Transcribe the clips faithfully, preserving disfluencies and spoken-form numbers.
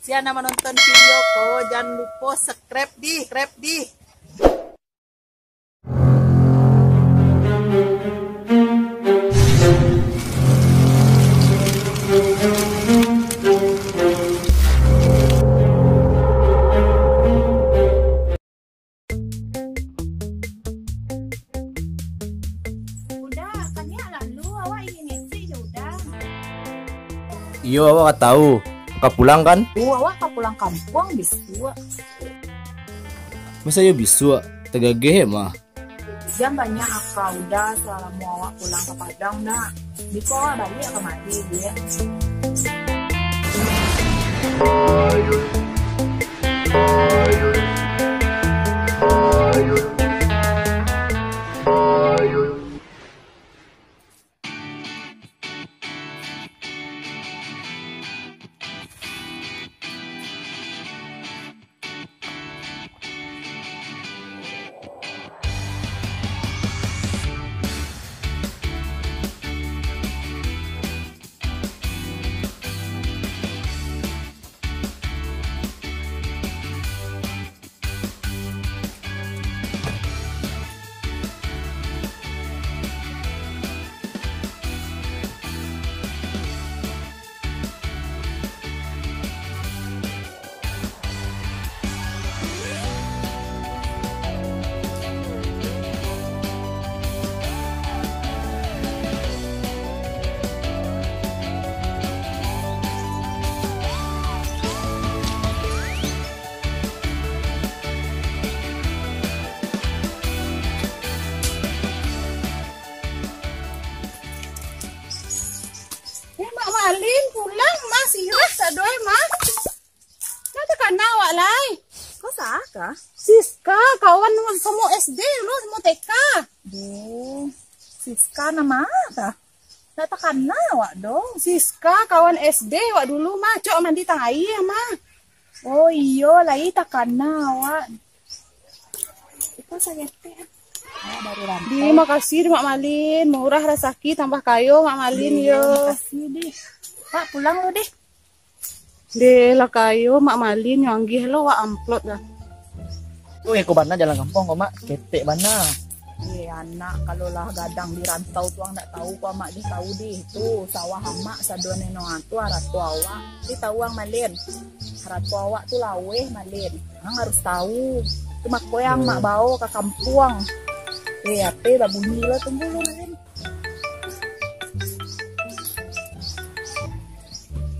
Sian nan manonton video ko, jan lupo subscribe dih, subscribe dih. Uda, kaniak lalu, awak ingin ngecek jo Uda. Iyo, awak ka tahu. Ka pulang kan? Oh, awak ka pulang kampuang bisuak. Masa iyo bisuak? Tagageh mah. Jan banyak aka Uda salamo awak pulang ka Padang, nak. Biko awak baliak kamari, Dek. Eh, Mak Malin, pulang, Mas. Irah sadoi, Mas. Ndak takana awak lai. Ko sa kah? Siska, kawan samo S D dulu, samo T K. Duh, Siska nan ma kah? Ndak takana awak doh. Siska, kawan S D awak dulu, mah. Cok mandi tang aia, mah. Oh iyo, lai takana awak. Iko saketek, ah. Ah, baru rantau. Di, makasih di Mak Malin, murah rasaki tambah kayo Mak Malin. Di, yo. Makasih di. Pak, pulang lu di. Deh, lah kayo Mak Malin, nyo anggih lo wak amplop dah. Weh, ko bana jalan kampuang ko, Mak. Ketek bana. Eh, anak, kalau lah gadang di rantau tu, ang ndak tahu ko, Amak deh, tahu deh. Tu, sawah Amak, saduo neno ang tu, arato awak. Tapi tahu ang, Malin. Arato awak tu laweh, Malin. Ang harus tahu. Tu mako yang Amak bao ka kampuang. Eh, ape babunyi lo, tunggu lu, Malin.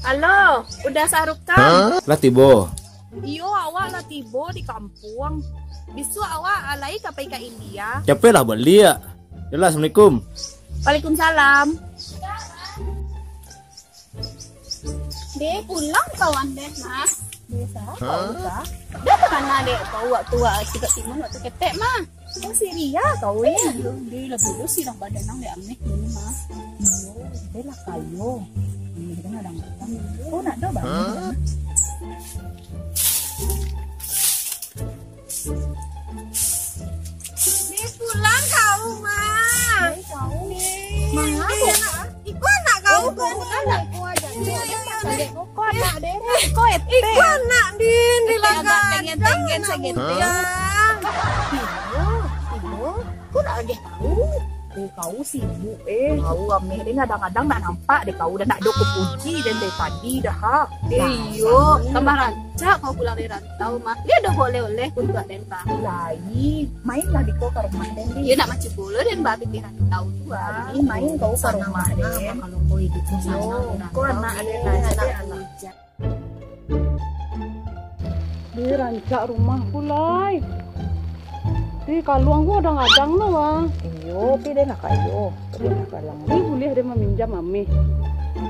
Halo, Uda Sahrukam? Lah tibo? Iyo, awak lah tibo di kampuang. Bisuak awak alai ka pai ka India. Capeklah baliak. Yolah, assalamualaikum. Waalaikumsalam. Deh, pulang kawan deh, Mas. Deh, sa, kau sa. Dah takana dek kau waktu awak tigo timun waktu ketek mah. Oh, si Ria kau, eh? Iyo, deh, lah bodoh sih, lah badan nang dek ameh dulu mah. Iyo, deh lah kayo. Ameh kan ada angkutan. Oh, nak do banyak. Ni pulang kau, Mak. Ni kau. Ni, Mak, ni aku anak. Iko anak kau. Iko anak. Iko aja. Iko anak deh. Iko ete. Iko anak, Din, di laga. Tenggen-tenggen sagente. Tibo, tibo. Ko nak lagi tahu. Eh, kau sibuk, eh. Kau ameh deh, kadang-kadang nak nampak deh kau, dah nak do kupuji deh dari tadi dah, ha. Eh, iyo, tambah rancak kau pulang dari rantau, Mak. Dia ado oleh-oleh untuak den, Bang. Lai, mainlah di ko ka rumah den, di. Iyo, nak macam pulo den, Bang, pitih rantau tu, ah. Lai, main kau ka rumah den. Kalau kau hidup di sana, iyo, kau anak den, anak den. Deh, rancak rumah pulai. Deh, kaluang ko kadang-kadang lo, Bang. Iyo, pi den lah kayo. Pi den lah kalang. Pi buliah den maminjam ameh.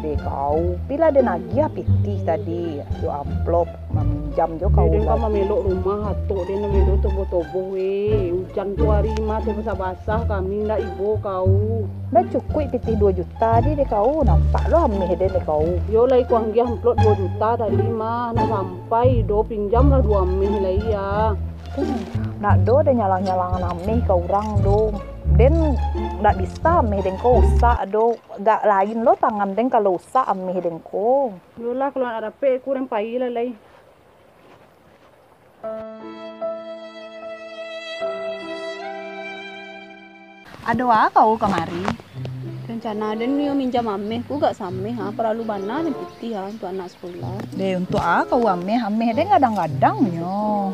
Deh, kau. Pi lah den agiah pitih tadi. Yo amplop, maminjam jo kau. Deh, den kan mamelok rumah, atok den mamelok toboh-toboh, weh. Ujan tu hari mah, basah-basah kami ndak ibo kau. Ndak cukuik pitih duo juta tadi dek kau, nampak lo ameh den dek kau. Yo lai ko agiah amplop duo juta tadi mah, nak sampai do pinjam lah duo ameh lai ya. Hmm, nak do deh nyalang-nyalangan ameh ka urang do. Den ndak bisa ameh den ko usak do. Agak lain lo tangan den kalau usak ameh den ko. Yolah, kalau nak dapek, ku den pai lah lai. Ado a kau kamari? Rencana den nio minjam ameh, ku gak sameh ha, paralu bana den pitih ha, untuak anak sekolah. Deh, untuak a kau ameh, ameh den gadang-gadang nyo.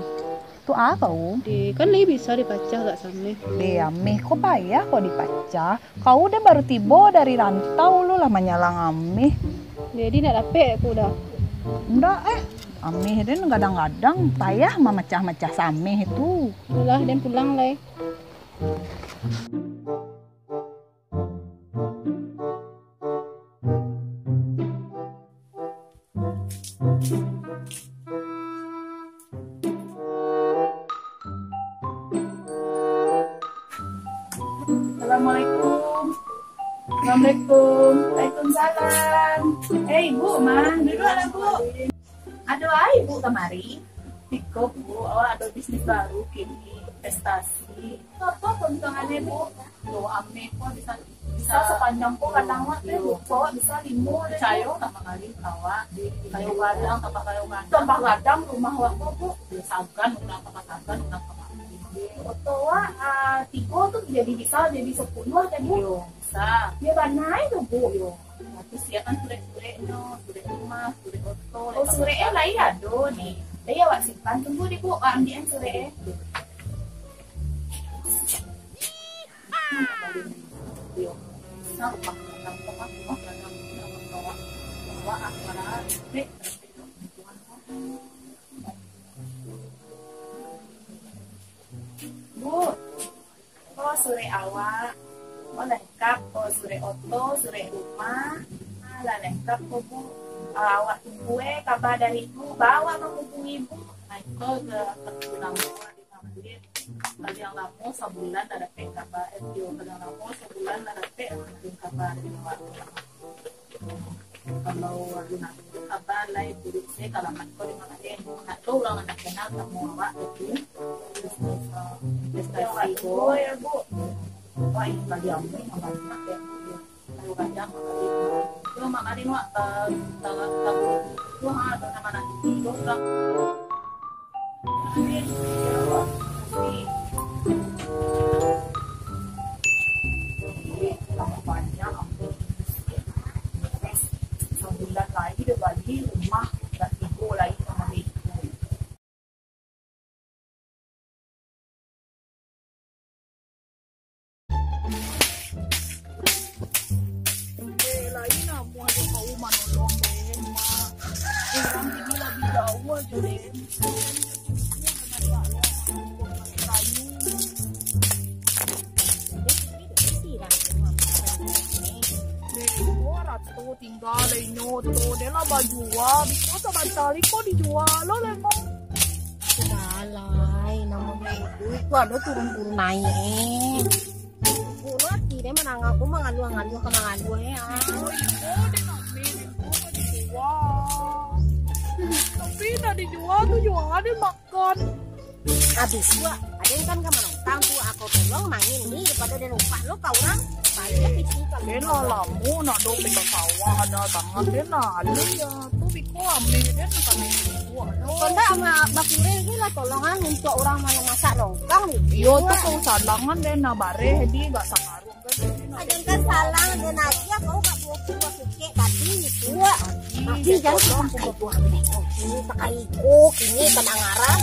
Untuak a kau? Deh, kan lai bisa dipacah gak sameh. Deh, ameh ko payah kau dipacah. Kau deh baru tibo dari rantau, lu lah manyalang ameh. Jadi ndak dapek ku dah. Ndak eh, ameh den gadang-gadang, payah mamacah-macah sameh tu. Ulah, den pulang lai. Assalamualaikum. Assalamualaikum. Waalaikumsalam. Eh, Ibu, mah, duduaklah, Bu. Ado a Ibu kamari? Iko, Bu, awak ado bisnis baru kini, investasi. Apo keuntungan e, Bu? Yo, ameh ko bisa, bisa sapanjang ko kadang awak teh lupo, bisa limo deh. Picayo lah mangalih awak. Kayo gadang, tambah kayo gadang. Tambah gadang rumah awak ko, Bu. Yo, sagan, urang tambah sagan, urang tambah. Oto awak, ah, tigo tu jadi bisa, jadi sapuluah tadi. Yo, bisa. Yo, bana e tu, Bu. Yo. Tapi siakan surek-sureknyo, surek rumah, surek oto. Oh, surek e lai ado ni. Lai awak simpan, tunggu di Bu, ambiakan surek e. Bu, ko surek awak, ko lengkap, ko surek oto, surek rumah, ah, lah lengkap ko, Bu. Ah, awak tunggu e kaba dari Ibu, ba awak manghubungi Ibu. Nah, iko ka kartu lamo awak di Maulid. Paliang lamo sabulan lah dapek kaba, eh, iyo, paliang lamo sabulan lah dapek kaba dari awak. Kalau ado nan kaba lai buruak se, kalamat ko di mano den. Nak tu urang nan kenal samo awak tu. Bisnis, eh, investasi ko. Yo, Bu. Wah, ini bagi ambo nan banyak, ya. Ayo, banyak, Mak Karin. Yo, Mak Karin, wak, eh, ta-, ta-, tu, ha, tu nama nanti. Tu, urang. Sabulan lai dah bali rumah, dah tigo lai kamari. Eh, lain lah, buah jo kau manolong den, Mak. Urang kini labiah jauah jo den. Den, ko rato tingga lai nyo tu, den lah bajua, biko sabanta lai ko dijua lo lai, Mak. Sudah lai, namonyo iduik tu ado turun-turun naiak, eh. Buruak ati den mandanga ko mangaluah-ngaluah ka mangaluah, eh, ah. Tapi nak dijua tu jua den makan. Abih tu, ah, aden kan ka manongkang tu, ah, kau tolong mangin ni, daripado den upah lo ka urang. Banyak isi kalau den lah lamo nak do pita sawah, ado tangan den lah alih ya. Tu biko ameh den nak kami buah lo. Kau ndak ama bakureh ni lah tolongan untuak urang mamasak nongkang ni. Iyo tu kau salangan den nak bareh di gak sangaruh. Aden kan salang, den aja kau bak buah-buah sukek tadi itu. Tapi jan tolong buah-buah. Ini pakai iko, kini kadangaran.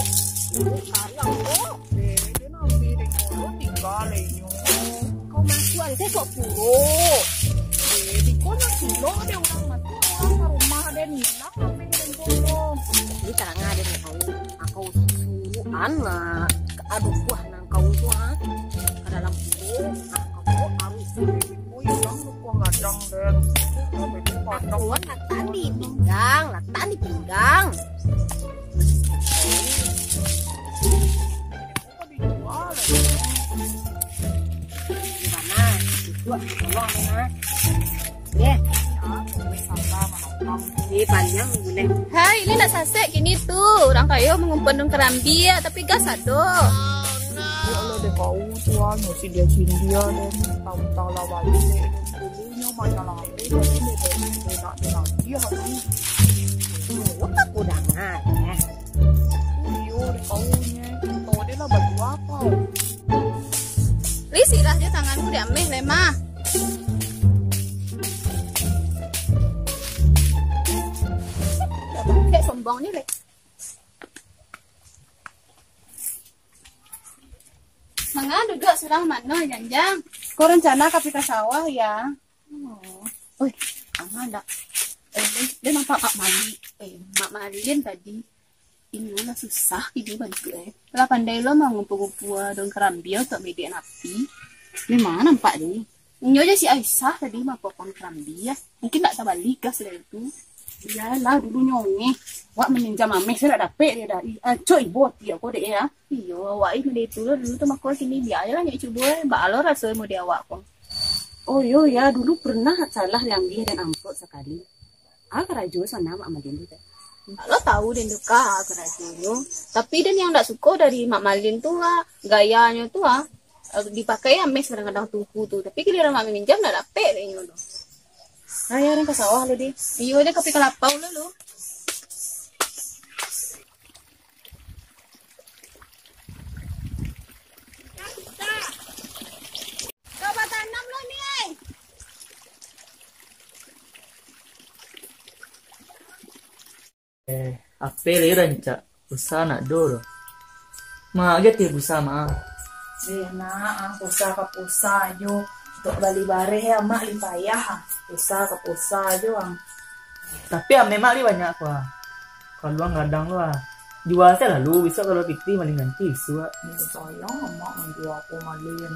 Ini sekarang kok. Eh, den ambil dek kau, tinggal inyo. Kau masuak, saya kok puro. Eh, di kau nak silo dek urang mati, urang ka rumah den ilang, ambil dek kau. Ini terang aden kau, kau suruh anak. Aduh, buah nang kau tu, ha? Ka dalam puro, ha, kau harus. Ui, yang lupa ngadang, den. Aku latak di pinggang, latak di pinggang. Di mana? Itu aku tolong, ha. Ye. Eh, panjang boleh. Hai, ini nak sasek kini tu. Urang kayo mangumpul daun karambia, tapi gas ado. Ya Allah, deh, Tahu tu ah, nyo sindia-sindia deh, tahu-tahu lah balik deh. Dulunyo banyak lah, aku jadi deh, deh, deh, nak, deh, nak, dia hari. Wah, aku dangar, eh. Iyo, deh, tahu nyo, tahu deh lah, baju apa. Lih, sirah je tanganmu, diameh, Lemah. Dah bangkek sombongnyo, Leh. Manga duduak surang mano, Janjang? Ko rancana ka pai ka sawah, ya? Oh. Oi, Ama ndak. Eh, dia nampak Mak Mali. Eh, Mak Malin tadi. Inyo lah susah kini bantuak, eh. Lah pandai lo mangumpu-ngumpu daun karambia untuak medek api. Memang nampak deh. Inyo jo si Aisyah tadi mangumpu karambia. Mungkin ndak tabali gas dari tu. Iyolah, dulu nyo ongeh. Wak maminjam ameh, sajo ndak dapek dek dah. Ih, acok ibo ati ko dek, ya. Iyo, awak ih model itu lo dulu tu, mako kini bia aja lah nyo cubo, eh. Baa lo raso model awak ko. Oh iyo, ya, dulu pernah salah diambiah den amplop sakali. Ah, karajo sana Mak Malin tu, teh. Lo tahu den tu ka karajonyo. Tapi den yang ndak suko dari Mak Malin tu, ah, gayanyo tu, ah. Dipakai ameh kadang-kadang tuhu tu. Tapi giliran Mak Malin minjam, ndak dapek dek inyo tu. Ayo, den ka sawah lo, Di. Iyo, den ka pai ka lapau lo, lo. Ka batanam lo ni, ai. Eh, ape lai rancak? Pulsa ndak ado doh. Mak, agi ati pulsa, Mak. Eh, nak, ah, pulsa ka pulsa jo. Untuak bali bareh, ya, Mak, lai payah, ah. Pulsa ka pulsa jo, ang. Tapi ameh Mak lai banyak ko, ah. Kalau ang gadang tu, ah. Jua se lalu, bisuak kalau pitih Malin ganti bisuak. Yo, sayang Amak manjua ko, Malin.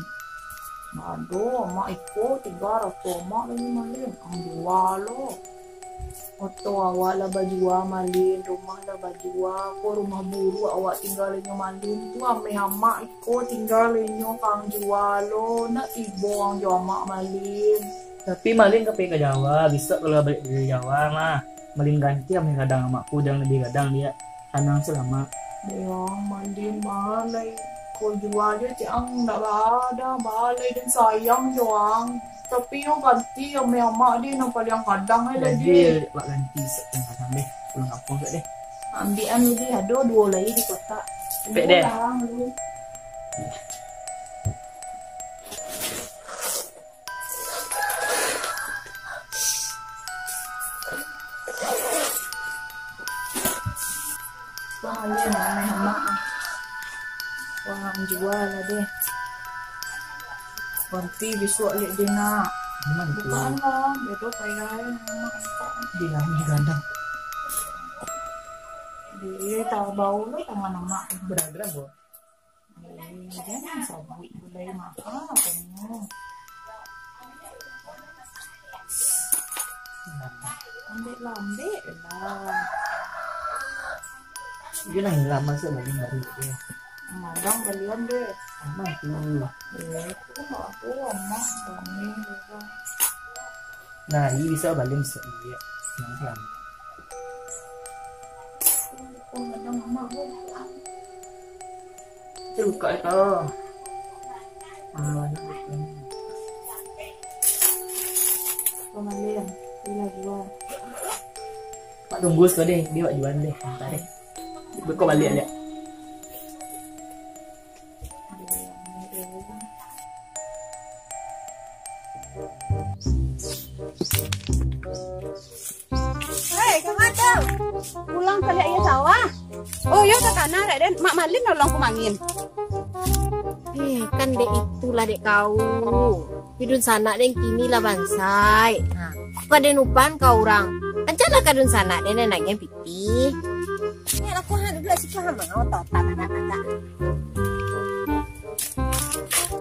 Ndak ado, Amak iko tigo ratus Amak lai, Malin. Ang jua lo. Oto awak lah bajua, Malin, rumah lah bajua, ko rumah buruak awak tingga lai nyo, Malin, tu ameh Amak iko tingga lai nyo, ka ang jua lo, nak tibo ang jo Amak, Malin. Tapi Malin ka pai ka Jawa, bisuak kalau baliak dari Jawa mah, Malin ganti ameh gadang Amak ko, jan labiah gadang, Diak. Tanang se lah, Mak. Deh ang, Malin, baa lai ko jua jo, cek ang ndak baa doh, baa lai den sayang jo ang. Tapi yo ganti ameh Amak deh, nan paliang gadang ai lah deh. Jadi, wak ganti bisuak paliang gadang deh, pulang kampuang bisuak deh. Ambiak an lu deh, ado duo lai di kotak. Pek deh. Tunggu lah ang lu. Wah, iyo, aneh amat ah. Wah, ang jua lah deh. Ganti bisuak liak deh, nak. Aman tu. Bukaan lah, bia tu payah ai, amak angkak. Di lami gadang. Deh, tabau lo tangan amak. Gerah-gerah, Bo. Eh, jan sabuik gulai mahal katanya. Lambek-lambek lah. Dia nang lama se balian dari dia. Madang balian deh. Aman tu. Eh, tu aku amak kami juga. Nah, ini bisa balian se dia. Senang se lama. Madang amak deh. Buka itu. Ah, ini buka. Pamalian, ilah jual. Pak tunggu sekali, dia wak jual deh, bentar deh. Beko baliak, liak. Hei, kama tu? Pulang ka liak iyo sawah? Oh, iyo, takana, dek den. Mak Malin nolong ku mangin. Eh, kan dek itulah, dek kau. Dunsanak den kini lah bansaik. Ha, ka den upahan ka urang. Ancalah ka dunsanak den, den agiah pitih. Ni lah, ku ha, duduak situ ha, mangau tau, tak, tak, tak, tak, tak.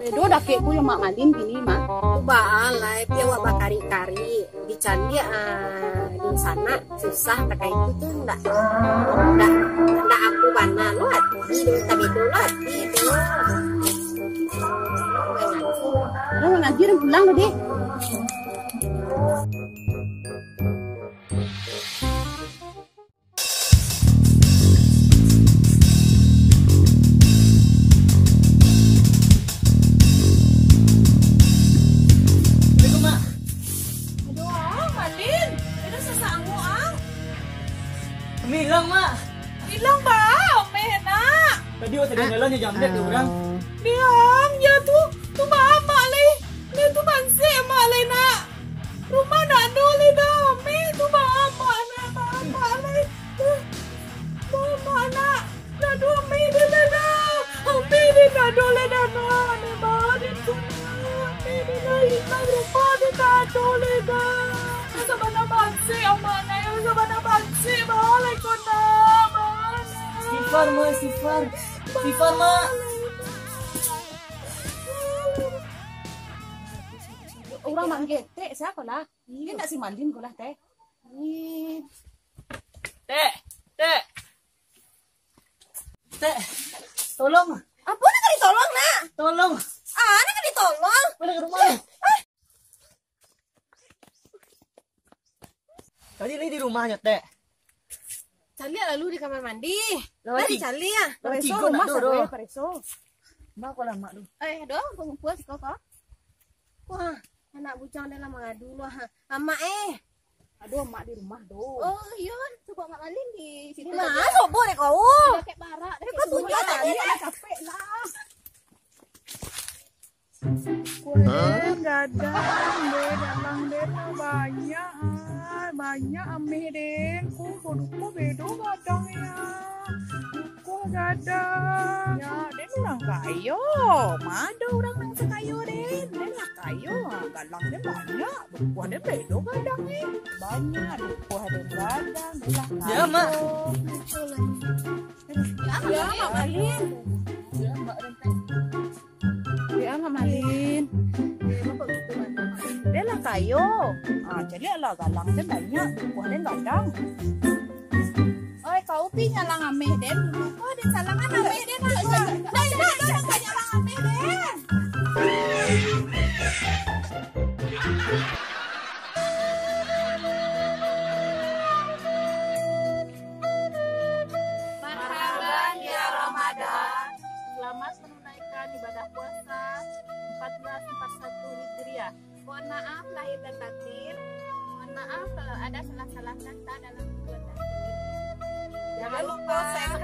Redo dakek ku jo Mak Malin kini, Mak. Tu baa lai, pi awak bakarik-karik. Dicaliak, ah, dunsanak susah, takah itu tu ndak, ndak, ndak apo bana lo ati, dek, tabedo lo ati tu. Dah mangaji, dah pulang lo, dek. Jambek dek urang. Diam, ya tu, tu baamak lai. Dia tu bansek amak lai, nak. Rumah ndak ado lai dah. Meh tu baamak, nak, baamak lai. Baamak, nak. Ndak ado meh dia lai dah. Meh dia ndak ado lai dah, nak. Meh baa dia tu, nak. Meh dia lai ilang, rumah dia ndak ado lai dah. Sabana bansek amak, nak. Sabana bansek, baa lai ko, nak. Baa, nak. Sifar, ma, sifar. Sifar, ma. Urang manggetek sia ko lah. Iyo. Dia ndak si Malin ko lah, Teh. Ih. Tek, Tek. Tek, tolong. Apo nak ditolong, nak? Tolong. Ah, nak ditolong? Baliak ka rumah. Tadi lai di rumahnyo, Tek. Caliak lalu di kamar mandi. Lah, mari caliak, ah. Lah, pareso tigo nak rumah tu, sampai doh. Pareso. Ma ko lah, Mak, tu? Eh, doh, kau ngumpul siko ko. Wah, anak bujang dah lah mangadu lu, ha. Amak, eh. Aduh, Mak di rumah, doh. Oh, iyo, cubo Mak Malin di situ. Di ma? Cubo dek kau. Di dakek barak, eh, dakek kau tunjuak sumah tadi. Capek lah. Kuah den gadang, den, galang den lah banyak, ah. Banyak ameh den. Ko, ko duko bedo gadang ya. Duko gadang. Ya, den urang kayo. Ma ado urang nan sakayo den. Den lah kayo. Ah, galang den banyak. Duko den bedo gadang ni. Banyak duko den gadang. Den lah kayo. Ya, Mak. Ya, Mak Malin. Ya, Mak Malin. Den lah kayo. Ah, caliak lah galang den banyak, buah den gadang. Oi, kau pi nyalang ameh den dulu. Kau den salangan ameh den lah. Dah, dah, dah, dah, nyalang ameh den. Marhaban ya Ramadan. Selamat menunaikan ibadah puasa empat belas empat satu Hijriah. Mohon maaf lahir dan batin. Mohon maaf kalau ada salah-salah kata dalam perbuatan. Jangan lupa share